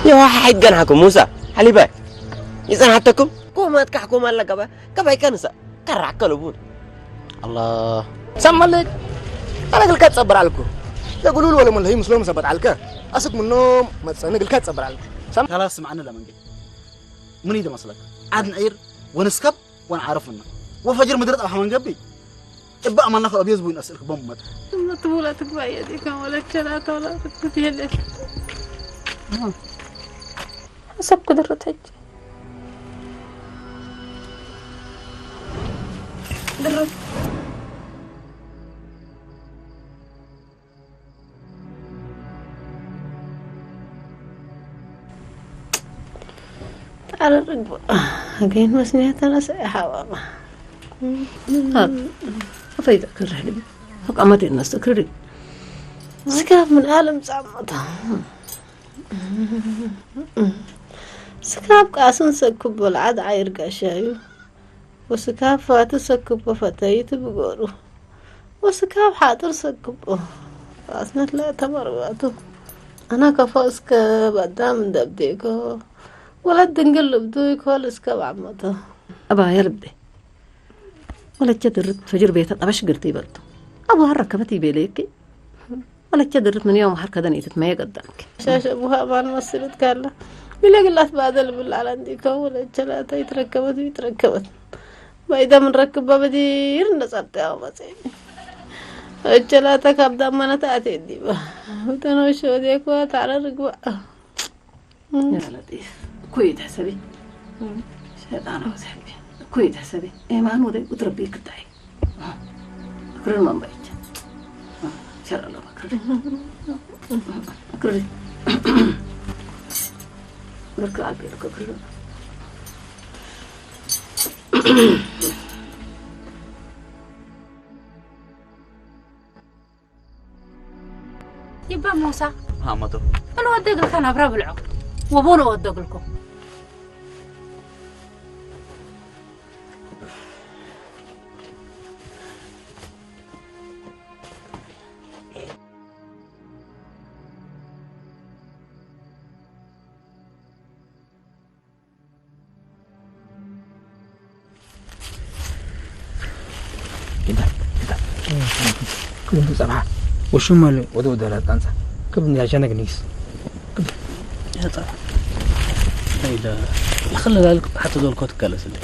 የዋሓሒት ገንሓኩም ሙሳ ሓሊባይ ይጸንሓተኩም። ኮማት ካሕኮም ኣለጋባ ከባይ ከንሳ ከራከለቡን። ኣላ ሰመለክ ኣነ ግልካ ትጸብር ኣልኩ። ለጉሉል ወለ መለይ ምስሎም ሰበት ኣልከ። ኣስክ ምኖም መጸነ ግልካ ትጸብር ኣልኩ። ሰም- خلاص ስምዓኒ ለመንገ ምን ይደ መስለክ ዓድ ንዒር ወንስከብ ወንዓረፍና ወፈጅር ምድር ጣብሓ መንገቢ እባ ኣማና ከ ኣብየዝ ቡን ኣስልክ ቦም መጥ ትሙላ ትግባየ ዲካ ወለቸላ ተውላ ትክትየለ ሰብ ክድርት ሕጂ ድርት ኣረ ርግቡ ግን መስንያ ተነሳ ሓዋማ ፈይዳ ክርህልቢ ተቃመጥ ይነስተ ክርዲ ስጋብ ምን ዓለም ጻመታ ስጋብ ቃስን ሰክብ በልዓት ዓይር ጋሻ እዩ። ወስካብ ፋቲ ሰክቦ ፈተይቲ ብገሩ ወስካብ ሓጥር ሰክቦ ኣስነት ላ ተመርባቱ ኣና ከፎ እስከ ባዳም እንደብዴኮ ወለት ድንግል ልብዱ ይኮል እስከ ባዕመቶ። ኣባ የልቤ ወለቸ ድርት ፈጅር ቤተ ጠበሽ ግርቲ ይበልቱ ኣቡ ሀረከበት ይቤለየኪ ወለቸ ድርት ምን የውም ሀርከደን ኢትትመየ ቀደምክ። ሻሸ ቡሃ ማን መስልት ካላ ሚለግላት ባደል ብላላ እንዲከው ወለቸላታ ይትረከበት ይትረከበት ባይዳ ምን ረክባ በዲር እንደጸርጠ ያው መጽ እቸላታ ካብ ዳማናት ኣቴ ዲባ ብተነወሸ ወዲያኳ ታረ ርግባ። يا لطيف እኮ ይትሕሰቢ ሸጣና ወዝሕቢ እኮ ይትሕሰቢ ኤማን ወደ ውትረቢ ክታይ ክርን መንባይች ሸራሎ ክርን ክርን ክርን ክርን ይባ ሙሳ ሃመቶ እንወደግልካ ናብራ ብልዖ ወቦ ንወደግልኮ وشو ماله ودو دلا تانسا كيف نيا جانا جنيس لخلي ذلك حتى دول كوت كلا سلي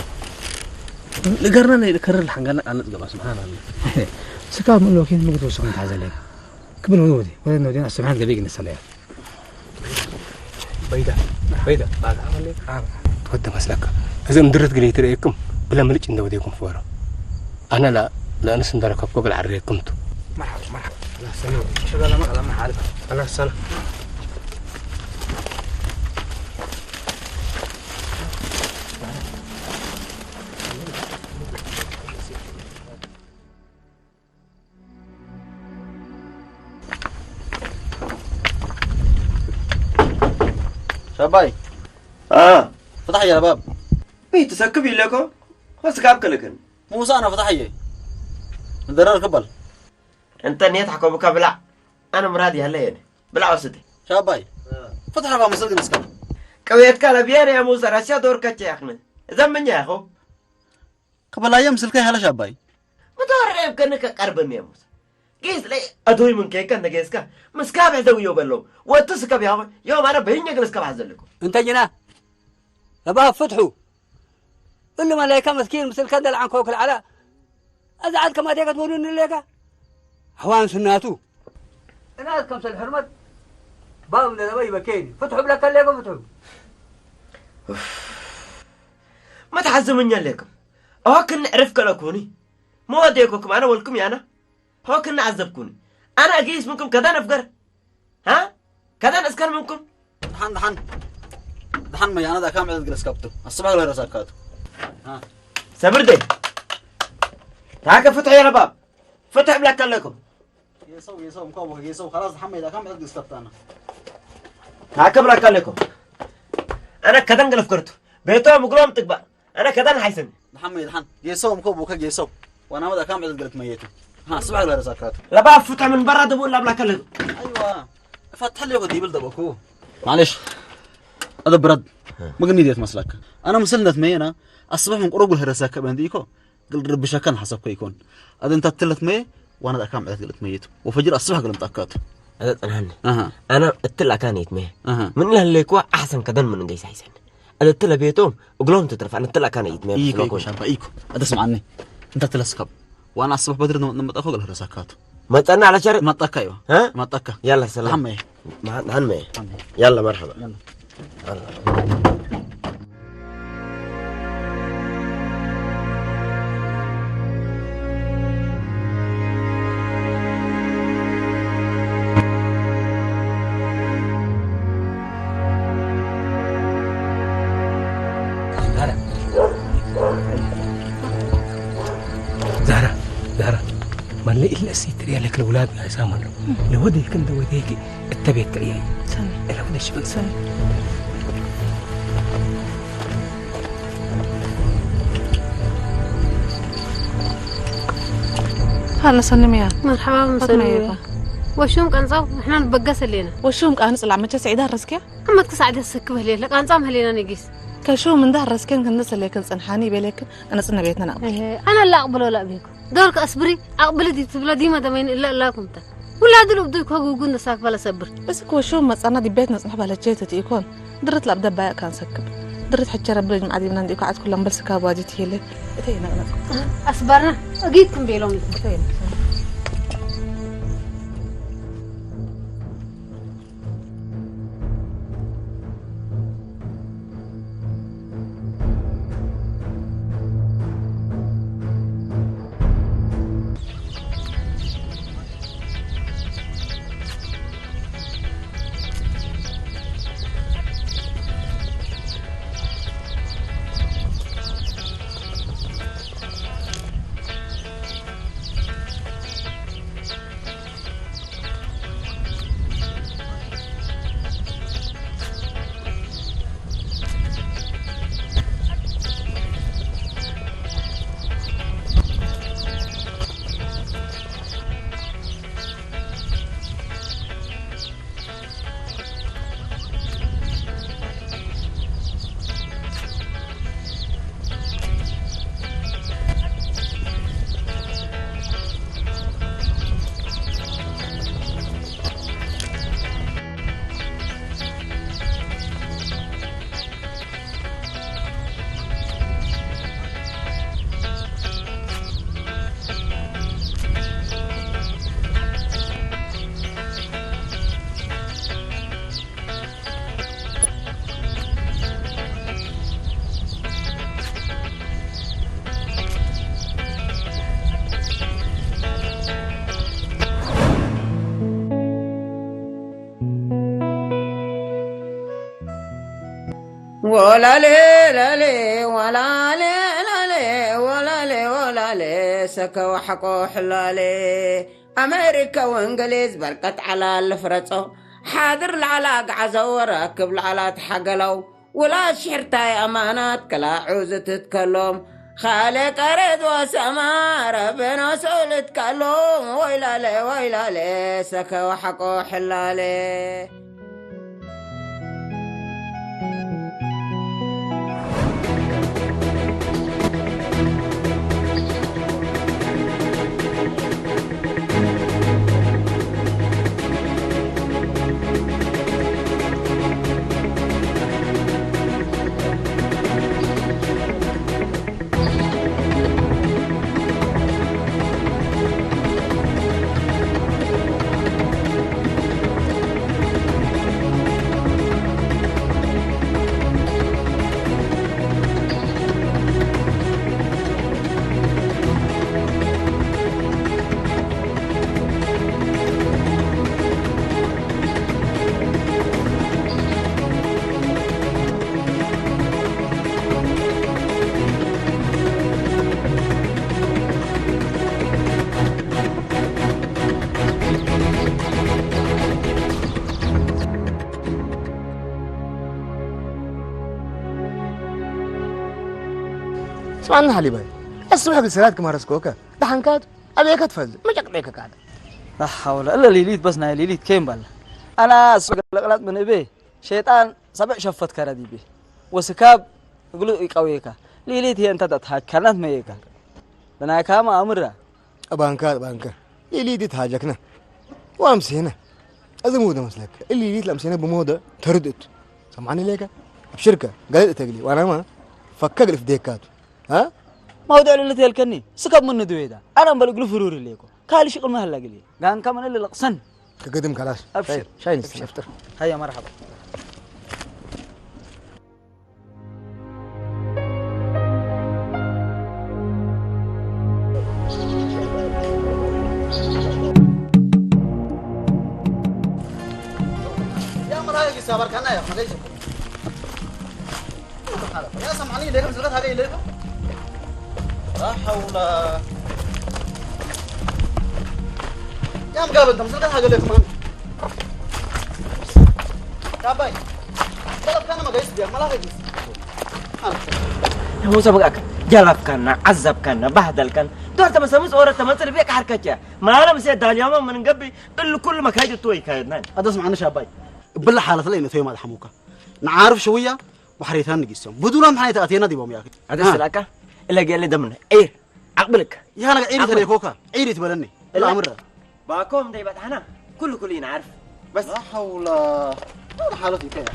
لقرنا نكرر الحنقنا أنا تقبل سبحان الله سكاب من لوكين مقدو سكون حاجة لك كبل ودودي ولا نودين السبحان قبيق نسليا በይዳ በይዳ ወዲ መስለካ እዞም ድርት ግዜ ትርእየኩም ብለ ምልጭ እንደወደኩም ፍበሮ ኣነ ላ ለእንስ እንደረከብኩ ብል ዓረየኩም ቱ مرحبا مرحبا الله يسلمك شو قال ما قال ما عارف الله يسلمك ሻባይ አ ፍታሕ ያ ባብ ቤት ትሰክብ ኢለኮ ሆስ ካብ ከለከን ሙሳ ነው ፍታሕ የ ንደረር ክበል እንተ ኔት ሓኮብካ ብላዕ ኣነ ምራድ ያለ የለ ብላዕ ወስደ ሻባይ ፍታሕ ባ መስል ግን እስካ ቀብየትካ ለብየር ያ ሙሳ ራሻ ዶር ከቸ ያኽነ እዘምኛ ያኸው ክበላዮም ስልከ ያለ ሻባይ ምተወረብ ከነ ከቀርበም ያ ሙሳ ጌስ ላይ ኣቶይ ምን ከይከ ነገስካ ምስካብ ሕዘው ዮ በለው ወጥስ ከብያው ዮ ማረ በይኛ ግለስካ ባዘልኩ እንተኝና እባ ፍትሑ እሉ መላይካ መስኪን ምስልካ እንደልዓን ኮክል ዓላ እዛ ዓድ ከማቴ ከትወዱ ንሌካ ኣሕዋን ስናቱ እናት ከምሰል ሕርመት ባብ ነረበ ይበኬኒ ፍትሑ ብለካ ሌኮ ፍትሑ መትሓዝምኛ ሌኩም ኣዋክኒ ዕርፍ ከለኩኒ መወደየኮኩም ኣነ ወልኩም ያና ሆክና ዓዘብኩኒ ኣነ ኣገይስ ምንኩም ከዳን ኣፍገር ሃ ከዳን እስከር ምንኩም ደሓን ደሓን ደሓን መያና ዳካ ምዕዝ ግለስ ካብቱ ኣስባህ ለረሳካቱ ሰብርደይ ታከ ፍትሕ የረባብ ፍትሕ ብላካ ኣለኩም የሰው የሰው እንኳ ወህ የሰው خلاص ደሓን መያዳ ካብ ምዕዝ ግለስ ካብታና ታከ ብላካ ኣለኩም ኣነ ከዳን ገለፍ ገርቱ ቤቶ ምግሮም ትግባእ ኣነ ከዳን ሓይሰን ደሓን መይ ደሓን ጌሰው እምኮ ቡከ ጌሰው ዋና መዳ ካም ዕድል ገለት መየቱ ሃ ስባሕ ለረሳካቱ ለባ ፍታ ምን በራ ደቦ ላብላ ከለግ ኣይዋ ፈትሕ ለይ ዲብል ደቦኩ معلش أدبرد. ما قلني ديت مسلك. أنا مسلنت مينا. الصبح من قرب الهرسة كبنديكو. قل ربشا كان حسب كيكون. أدن تتلت مي. وأنا أكام عدت قلت ميت. وفجر الصبح قلت أكات. Ada tsanhanne. Aha. Ana ittila kana itme. Aha. Min la lekwa ahsan kadan min gaysa hisan. Ada tila betom uglom tutraf ana tila kana itme. Iko iko shaba iko. Ada sum'anne. Inta tila skab. Wa ana asbah badr na matako gal harasakatu. Matana ala shar. Mataka yo. Ha? Mataka. Yalla salam. Hamme. Hanme. Yalla marhaba. Yalla. زهرة، زهرة، ما اللي إلا سيتريا لك الأولاد يا سامر. لو وديك أنت وديك التبيت كأيي. سامي. لو وديش بس. سامي. هلا سلمي يا. مرحبا فاطمة مسلمة. يابا. وشوم كان صاو، احنا نبقى سلينا. وشوم كان صلع متى سعيدة الرزكية؟ أما تكسع دي السكبة ليه؟ لك أنصام هلينا نجيس. كشو من ده الرزكين كان نسلي كان صنحاني بيلك. أنا صرنا بيتنا نعم. إيه، أنا لا أقبله لا بيكو. دورك أصبري، أقبل دي تبلا ديما دمين إلا لا كنت. ولا دلو بدو يكو هو قلنا ساك بلا صبر. بس كو شو ما صرنا دي بيتنا صنح بلا جيت تيكون. درت لا بدبا كان سكب. درت حتى ربي ما عاد يمنان ديكو عاد كلهم بس كاب واجت هي لي. أتينا أنا. أصبرنا، أجيتكم بيلوم. أتينا. ወላሌ ላሌ ወላሌ ላሌ ወላሌ ወላሌ ሰከ ወሐቆ ሕላሌ ኣሜሪካ ወእንግሊዝ በርቀት ዓላ ልፍረጾ ሓድር ላዕላ ኣግዓዘው ወረክብ ላዕላ ተሓገለው ውላ ሽሕርታይ ኣማናት ከላዑ ዝትትከሎም ኻለ ቀረድ ወሰማ ረበኖ ሰውልትከሎም ወይላለ ወይላለ ሰከ ወሐቆ ሕላለ። ስማዕና ሓሊባይ፣ እስብሕ ግን ሰላት ክማረስከወከ ደሓንካት ኣበየከ ትፈልጥ መጨቅጨከ ካለ لا حول إلا ليليت بس ناي ليليت كيم بلا أنا أسوق لقلات من إبي شيطان ሰብዕ ሸፈት ከረዲቤ ወስካብ እግሉ ይቀውየካ። ሊሊት ይሄ እንተ ተትሃካናት መየካ። ብናይካ ማእምራ። ባንካ፣ ባንካ። ሊሊት ይትሃጀክና። ወአምሴና። እዚ ሙደ መስለክ። ሊሊት ለምሴና ብሞደ ተርድእቱ። ሰማኒ ሌካ። أبشرك. قال تقلي. وأنا ما. فكك الف ديكاتو. ها؟ ما ودع لنا تيل كني. سكب من دويدا. أنا بلقلو فروري ليكو. كالي شغل مهلا قلي. قان كمان اللي لقصن. كقدم خلاص. أبشر. شاي، شاي نستنى. أبشر. هيا مرحبا. يا مرايا قصة بركانا يا مرايا. يا سمعني ليكم زلقت هذه ليكم. لا حول. يا مقابل انت مزلقت هذه ليكم. يا باي. طلب كان ما قيس بيا ما لا قيس. ሙሳ በቃ ጀላፍካና ዓዛብካና ባህደልካን ዶር ተመሰምስ ኦረ ተመጽር ቤቅ ሓርከቻ ማለም ሴ ዳልያማ ምን ገቢ እል ኩሉ መካይድ እቶ ይካየድናን ኣደስ ማዕነሽ ኣባይ እብላ ሓለት ላይ ነቶይ ማለት ሓሙካ ንዓርፍ ሽውያ ባሕሬታን ንጊሶም ብዱራም ሓይታ ኣቴና ዲቦም ያክ ኣደስ ላካ እለ ገለ ደምነ ኤር ዓቅብልክ ያና ዒሪ ተለይኮካ ዒሪ ትበለኒ እላ ኣምረ باكم داي بتاعنا كل كل ينعرف بس لا حول ولا حالة كده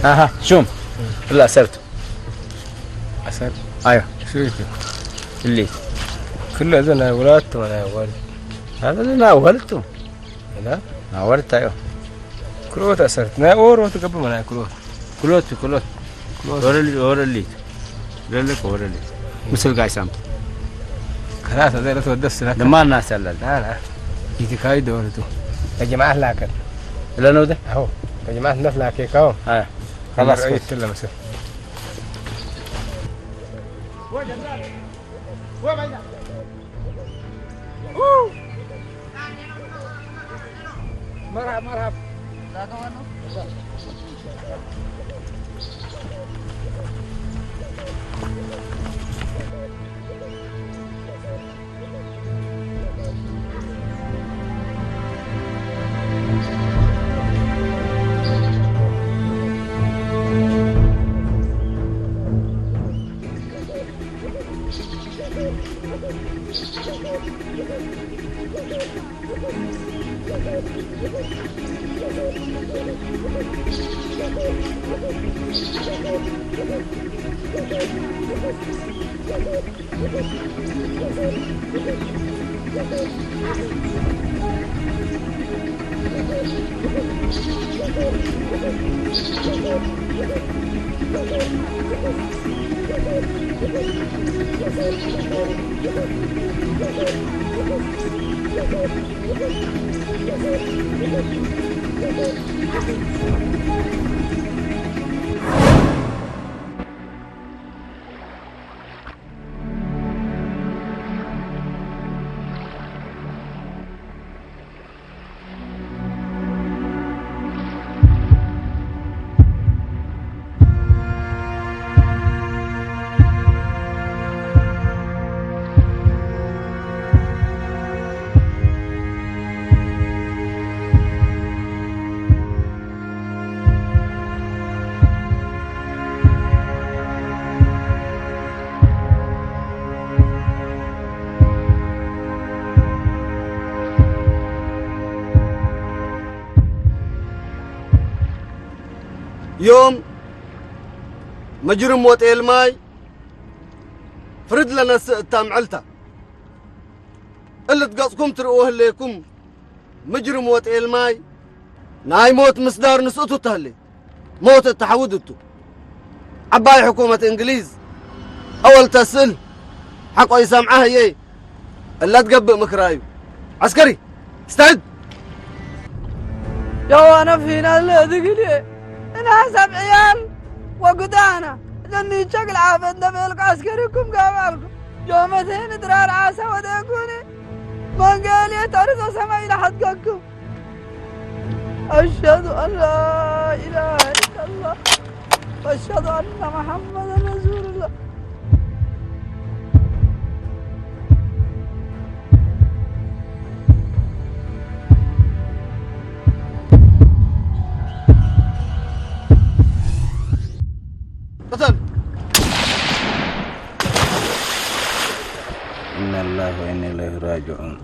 ኣሃ ሹም ብላ ሰርቱ ኣሰር ኣዮ ሽሪክ እሊ ክለ ዘና ውላቱ ናይ ወል ኣዘና ወልቱ እና ናወልታ ዮ ክሎት ኣሰርት ናይ ኦሮ ትገብር ናይ ክሎት ክሎት ክሎት ወረሊ ወረሊ ለለክ ወረሊ ምስል ጋይ ሳምት ከላስ ዘለ ተወደስ ስለ ድማ እናሰለል ናና ይትካይ ደወልቱ ተጀማዓት ላከት ለነውደ አዎ ተጀማዓት ነፍ ላከካው አ خلاص رأيت لمسه مرحب مرحب ዮም መጅርም ወጤል ማይ ፍርድ ለነስእ እታ ምዕልታ እልት ገጽኩም ትርእዎ ህሌኩም مجرم وطئ الماي، ናይ ሞት ምስዳር ንስእቱ ተህሊ ሞት እተሓውድ እቱ። ዓባይ ሕኩመት እንግሊዝ ኣወል ተስእል ሓቆ ይሰምዓ ህየ እላ ትገብእ ምክራ እዩ። ዓስከሪ ስተድ يا وانا فينا الذي قلي انا حسب عيال وقدانا لاني شكل عافيت دبيلك عسكريكم قابلكم يومتين درار عسى وديكوني من قال يتعرض سماي لحد قلكم أشهد أن لا إله إلا الله وأشهد أن محمدا رسول الله قتل إنا لله وإنا إليه راجعون.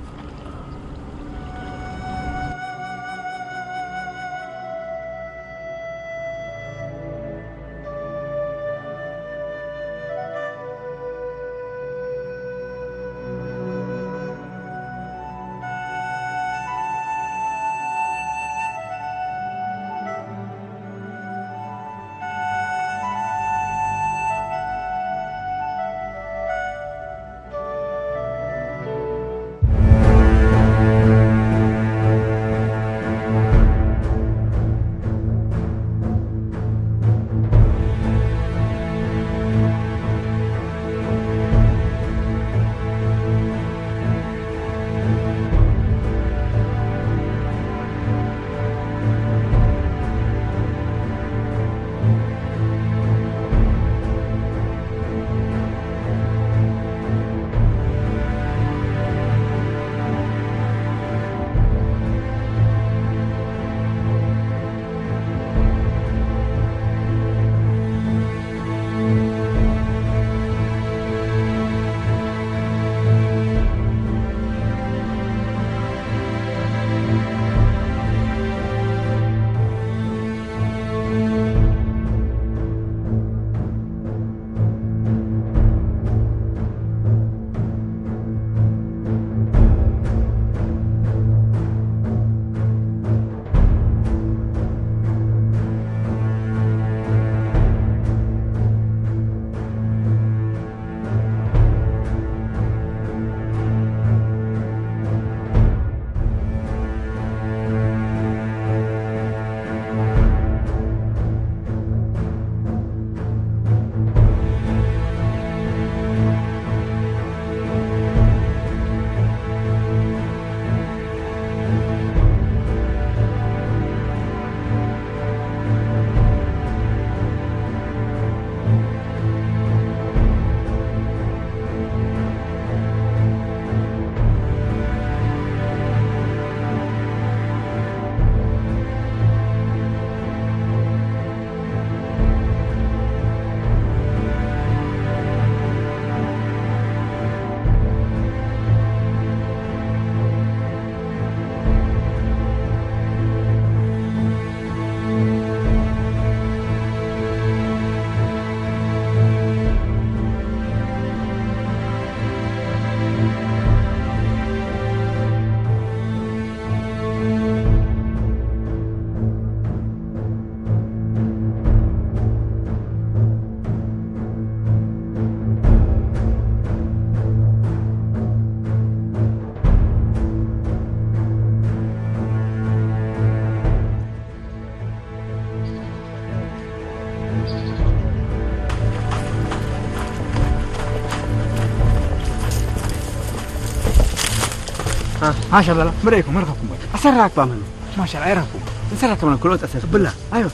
ማሻላ ምርኢኩም መርካኩም ወይ ኣሰራክ ባመን ማሻላ ኣይራኩም እንሰራ ከማን ኩሎ ተሰር ብላ ኣዮ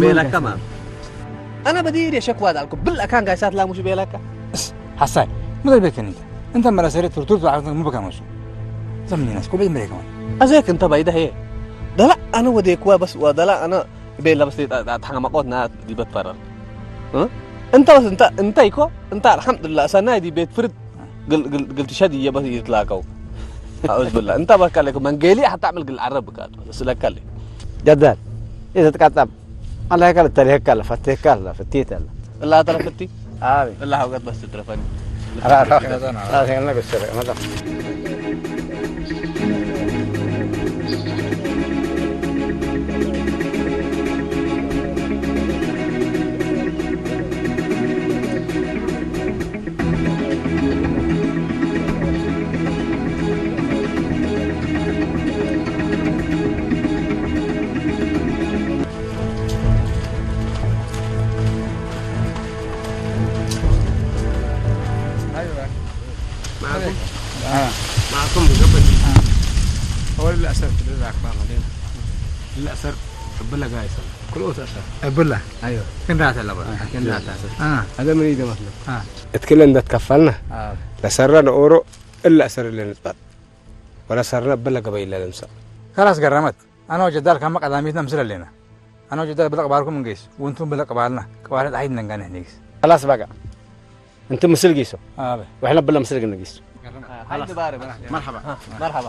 በላካ ማም أنا بدي إيدي شكوى ذلك بلا كان قاعد سات لا مش بيلاك ሓሳይ ምድር ቤት ከኒተ እንተ መራሰሪ ቱርቱር ተዓረተ ምበካ መሱ ዘምኒናስ ኮበ ምሬ ከማን أزيك أنت بعيدة هي ده لا أنا وديك وبس وده لا أنا ቤላ በስ ተሓማቆትና ዲበት ፈረር እንተ በስ እንተ እንተ ይኮ እንተ ኣልሓምዱላ ሰናይ ዲ ቤት ፍርድ ግል ትሸድ እየ በስ ይትላከው ኣዑዝ ብላ እንተ በካለኩ መንገሊ ሓታ ዕምል ግል ዓረብ ብካ ስለካለ جدال إذا تقطب الله يقال تلهك الله فتيك الله فتيت الله እላ ተረፍቲ آمين እላ ሓውቀት በስ ትድረፈኒ ራስና በሰረ መጣ معكم مقبل. هو الأسر تدرك ما خلينا. الأسر قبل قايسة. كل أوت أسر. እብላ أيوه. ክንዳተላ በላ። كنا تاسر. هذا من يدي مثلا. እትክለ እንዳትከፋልና ለሰረ ንኦሮ እለ ኣሰር ለንጥባጥ ወላ ሰርነ በለ ገበይ ለለምሳ። خلاص ገረመት። ኣነ ወጀዳል ካማ ቀዳሚትና ምስል ኣለና። ኣነ ወጀዳል ብለ ቅባልኩም እንገይስ፣ ወንቱም ብለ ቅባልና፣ ቅባለት ኣይድ ነንጋነ ንግስ። خلاص በቃ። እንቱ ምስል ገይሶ። ኣበ። ወሕነ ብለ ምስል ግን ገይሶ። ሓይል ባረ፣ መርሓባ። መርሓባ።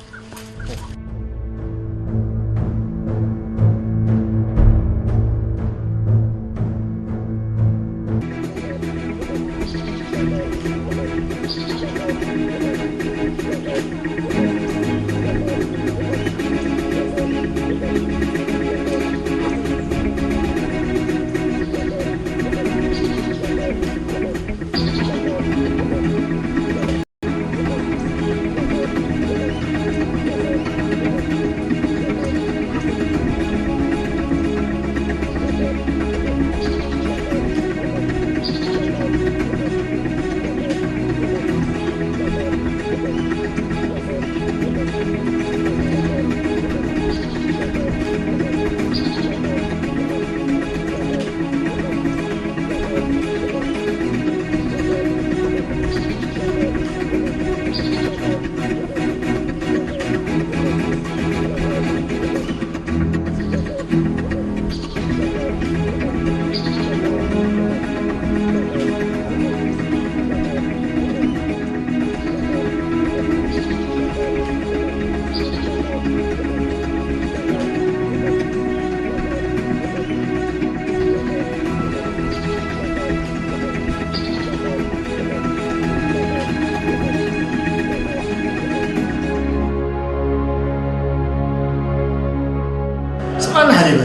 ስማና ሓሊበ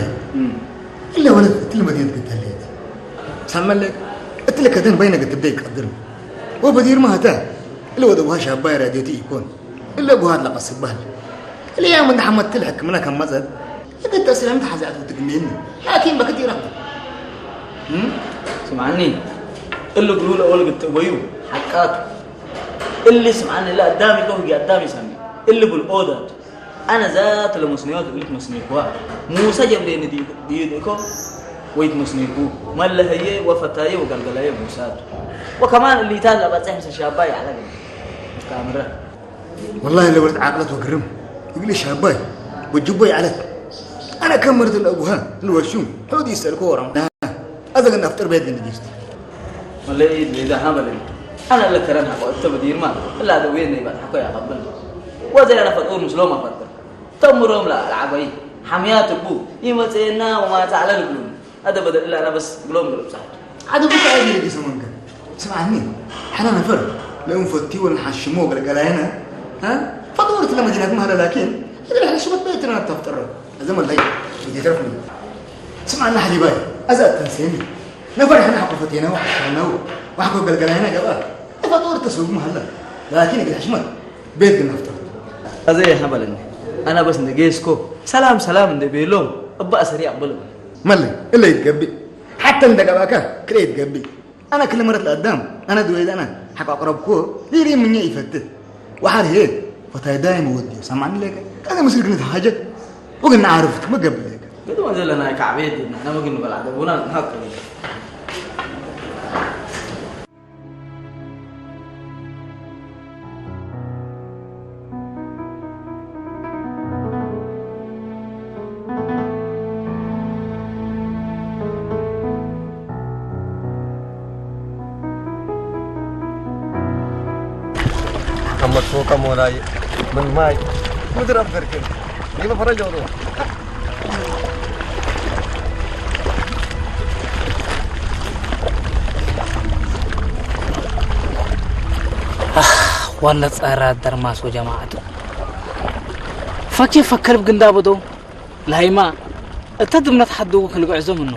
እለ ወለት እትል መዲነት ግተልየት ሳመለክ እትል ከደን በይነ ግትብደ ይቀድር ወበዲር ማህተ እለ ወደ ውሃ ሻባይ ራዲዮቲ ይኮን እለ ቡሃት ለቀስ ይባል እለ ያም እንደ ሐመት ትል ሕክምና ከመጸት እግድ ተስለም ተሐዚያት ብትግሜኒ ላኪን በክት ይረክብ ስምዓኒ እሊ ግሉ ለወል ግትእበዩ ሓቃቱ እሊ ስምዓኒ ለአዳሚ እኮ ህጊ አዳሚ ሰሚ እሊ ብልኦዳቱ አነ ዛት ለመስኒዮት እልት መስኒኩዋ ሙሰ ጀብዴኒ ድዩድእኮ ወይት መስኒኩ መለሀየ ወፈታየ ወገልገላየ ሙሳቱ ወከማን እሊታት ለበጽሕ ምሰ ሻባይ ያዕለግ ታምረ والله لو ولد عاقلة وقرم يقول لي شاباي وجبوي على أنا كم مرت الأبوها الوشوم حودي يسأل كورم هذا قلنا أفطر بيت قلنا جيست ወለይ ሌዛ ሃበለኒ ኣነ ለከረን ሃቆ እተ በዲርማ እላ ደውየ ነይ ባጽሓኮ ያቐብል ወዘ ያለ ፈጡር ምስሎም ኣፈጥር ተምሮም ለዓበይ ሓምያት እቡ ይመጽየና ወማጻዕለ ልብሉን ኣደ በደ እላ ኣነ በስ ብሎም ብልብጻት ሓደ ቦታ ኣይደለ ጊሰ መንገድ ስምዓኒ ሓና ነፈር ለእንፈቲ ወንሓሽሞ ገልገላየነ ፈጡር ትለ መዲናት ማህለ ላኪን እግል ሓሽመት በየትና ተፍጠረ እዘ መለይ ይተርፍኒ ስምዓና ሓሊባይ ኣዛ ተንሴኒ ነፈር ሕና ሓቆ ፈቴና ወሓሽናው ወሓኮ ገልገላይና ገባ እፈጦር ተሰጉ መሃላ ላኪን እግል ሕሽመት ቤት ግን ኣፍጠር ኣዘ የሓበለኒ ኣና በስ እንደ ጌስኮ ሰላም ሰላም እንደ ቤሎም እባ ሰሪ ኣቅበል መለ እለ ይትገብእ ሓተ እንደ ገባካ ክለ ይትገብእ ኣና ክለ መረት ለኣዳም ኣና ድወይዳና ሓቆ ኣቅረብኮ ሊሊ ምኛ ይፈትህ وحر هيك فتاي دايم ودي سامعني لك انا مسك نت حاجه وقلنا عارفك ما قبل هيك كده ما زلنا كعبيد نحن ما قلنا بلعب ابونا نحط محمد فوق مولاي من ماي مدرب غير كده يبقى فرج والله ዋለ ጸራ ደርማስ ወጀማዓቱ ፈኬ ፈከር ብግንዳ በዶ ላይማ እተ ድምነት ሓድጉ ክልግዕዞም እኖ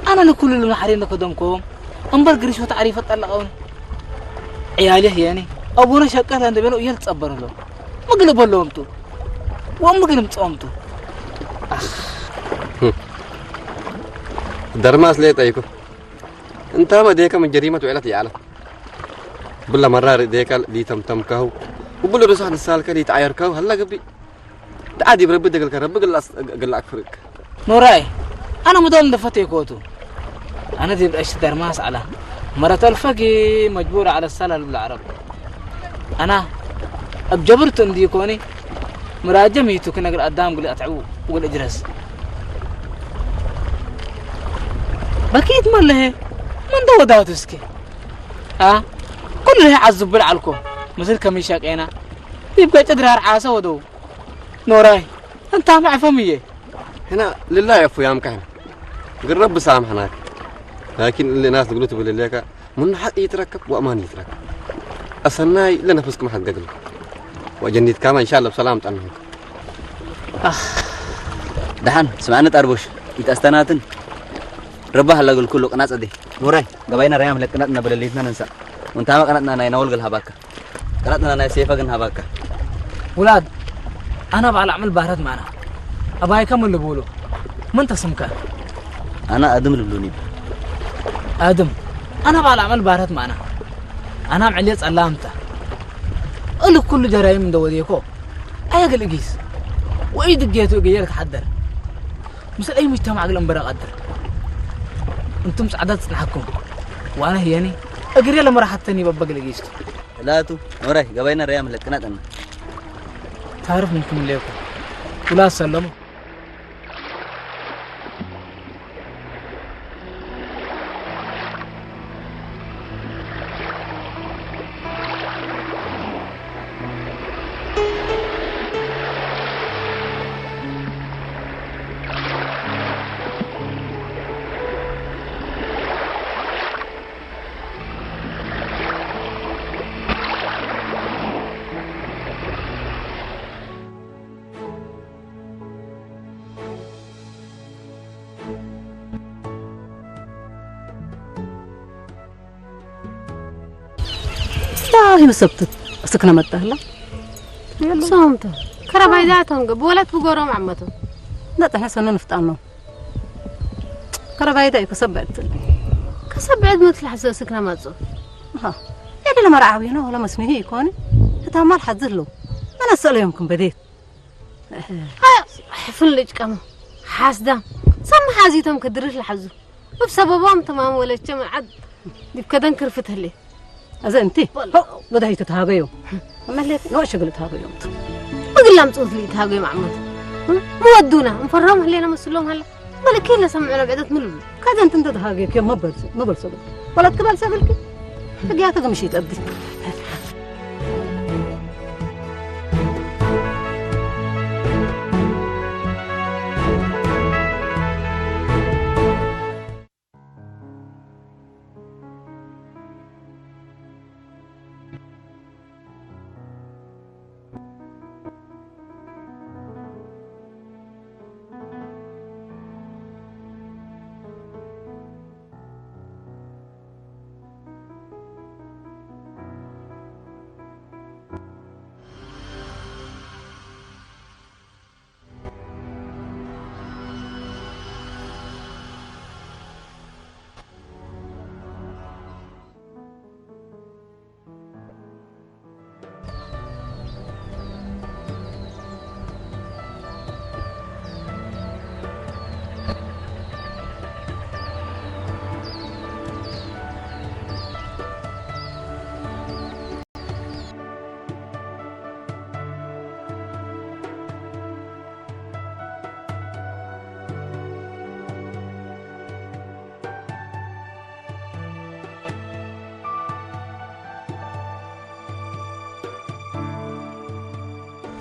ኣነ ንኩሉ ልምሓሬ ነከዶምኮም እምበር ግሪሽ ወተዓሪፈ ጠለቐውን ዕያሌ ህየኒ ኣቡነ ሸቀት ለንደቤሎ እየን ትጸበርሎ ምግል በለውምቱ ወምግል ምጸውምቱ ደርማስ ለየ ጠይኩ እንታ በዴከ ምን ጀሪመት ውዕለት ይዓለት ብላ መራር ደቃል ሊተምተምካሁ። ብሉ ርሳን ሳልከ ሊተዓየርካሁ። ሀላ ገቢ። ደዓዲ ብረቢ ደገልከ ረቢ ግላስ ግላክ ፍርቅ። ኖራይ፣ ኣነ ምዶም እንደፈተ ይኮቱ። ኣነ ዲብ ዕሽት ደርማስ ዓላ። መረተል ፈጊ መጅቡር ዓለ ሰላል ብላ ዓረብ። ኣና ኣብ ጀብርቱ እንዲ ኮኒ ምራጀም ይቱ ክነግር ኣዳም ግል ኣትዕቡ ግል እጅረስ። በኪት መለሄ፣ ምን ደወዳቱ እስኪ? አ? ኩሉ ይሄ ዓዙ ብልዓልኮ። ምስል ከሚሻ ቀና። ይብቀጭ ድራር ዓሰ ወደው። ኖራይ፣ እንታ ማዕፈም እየ። هنا لله يا أخوي يا مكحل. قل رب سامحناك. لكن اللي ناس تقول تبل لك من حق يتركب وأمان يتركب. أصلنا لنفسكم حق قتل. وجنيت كما إن شاء الله بسلام تنهك. ኣኽ፣ ደሓን ስምዓኒ ጣርቦሽ፣ ኢት ኣስተናትን ረባህ ኣላ ግል ኩሉ ቅናጽ ኣዲ። ኖራይ፣ ገባይና ራያም ለቅናጽ ነበረ ሌትና ነንሳ። ወንታማ ቅናጽና ናይ ናወል ገል ሃባካ። ቅናጽና ናይ ሴፋ ግን ሃባካ። ውላድ፣ ኣና በዓል ኣዕመል ባህረት ማና። ኣባይከ ምን ልብሉ? ምን ተስምከ? ኣና ኣድም ልብሉኒ። ኣድም፣ ኣና በዓል ኣዕመል ባህረት ማና። ኣና ምዕልየ ጸላምታ። እልክ ኩሉ ጀራይም እንደ ወዴኮ። ኣየ ግልጊስ። ወኢ ድጌቱ እገየ ልትሓደር። ምስል ኣይ ሙጅተማዕ ግል እምበረ ቀድር። እንቱም ጻዕዳ ትጽንሓኩም። ዋነ ህየኒ። እግሬ ለመራሓተኒ በበ ግልጊስቱ። ላቱ፣ ኖራይ፣ ገባይና ራያ ምለቅና ጠና። ታርፍ ምንኩም ሌኩ። ውላ ሰለሙ። ዳሂም ሰብትት እስክነ መጣህላ። ሰምተ ከረባይ ዛቶም ገብ ወለት ብጎሮም ዓመቶም። ነጥሐ ሰነ ንፍጣኖ። ከረባይ ዳይ ከሰብዕት። ከሰብዕት መትላሕ ዘስክነ መጹ። ሃ። ያደ ለመርዓዊ ነው ለመስሚሂ ይኮኒ። እታ ማል ሐዝሎ። መነሰለ ዮም ክንበዴት። ሕፍን ልጭቀሙ ሓስዳም ሰም ሓዚቶም ክድርሽ ልሓዙ እብ ሰበቦም ትማም ወለቸ መዓድ ዲብ ከደን ክርፍት ህሌ። ኣዘ እንቲ በል። ሆ፣ ወዳሂ ተታሃገዮ። መሌት ነው ሸግል ተሃገዮ። ብግላም ጽውት ሊ ተሃገዮ ማዕመት። መወዱና እንፈራም ህሌና መስሎም ሃላ። በልኪ ለሰምዑ ለብዕደት ምልሉ። ከዘንት እንተ ተሃገዮ ኬም መበልሱ፣ መበልሱ። በለት ክበል ሰብልኪ። ህግያተ ገምሽ ይጠብቅ።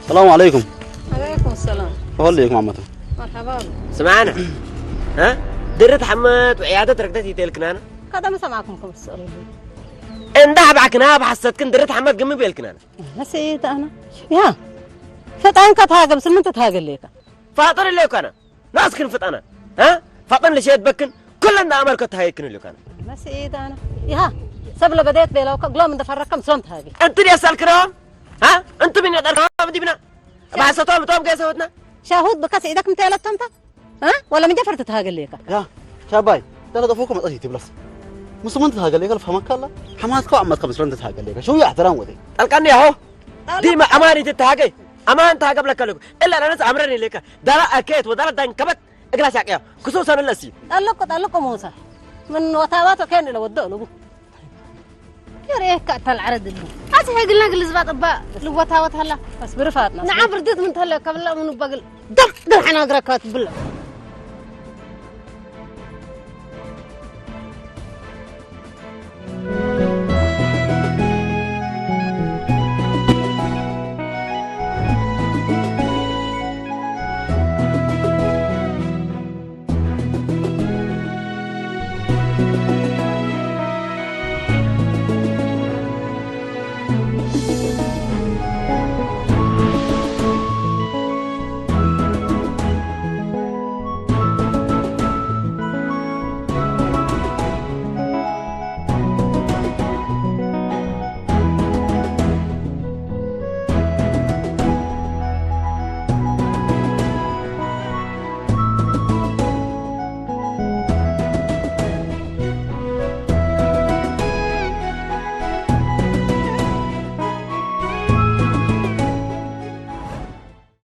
السلام عليكم. عليكم السلام. هوليكم عمته. مرحبا. سمعنا. ها؟ درت حمد وعيادة ركضت يتلكنانا. كذا ما سمعكم كم تسألوا. እንዳ ባዕክና ብሓሰትክን ድርት ሓመድ ግምብ የልክናን። መሰየት ኣና። ያ። ፈጣን ከታገብ ስምንት ታገሌካ። ፋጥር ሌካና። ናስክን ፍጣና። እ? ፋጥን ልሸት በክን ኩለን ዳ ኣመር ከታየክን ሌካና። መሰየት ኣና። ያ። ሰብ ለበደት ቤላው ከግሎም እንደፈረከም ስለም ታገ። እንትን የሳልክናም? እ? እንትን ምን ያጠርካም ዲብና? ባሰቶም ቶም ገሰውትና? ሻሁድ በከስ ኢደክ ምተለተምታ? እ? ወላ ምንጀ ፈርት ታገሌካ። ያ። ሻባይ። ተለጠፎኩም መጣት ይትብለስ። ሙስሙን ተታገለ ከል ፈመካላ ሐማስከው አማስከ መስለን ተታገለ ከ ሸው ያሕተራም ወደ ጠልቃኒ ያሆ ዲማ አማን ይትታገ አማን ታገብ ለከለኩ እላ ለነስ አምረን ይለካ ዳራ አከት ወዳራ ዳን ከበት እግራ ሲያቀያ ክሱ ሰነለሲ ጠለቆ ጠለቆ ሞሳ ምን ወታባቶ ከን ለወዶ ለቡ የሬካ ተልዓረ ድሉ አቲ ሄግልና ግልዝባ ጠባ ልወታወት ሀላ አስብር ፋጥና ንዓ ብርድት ምን ተለ ከብላ ምኑ በግል ደም ደም ሐና እግረካ ትብለ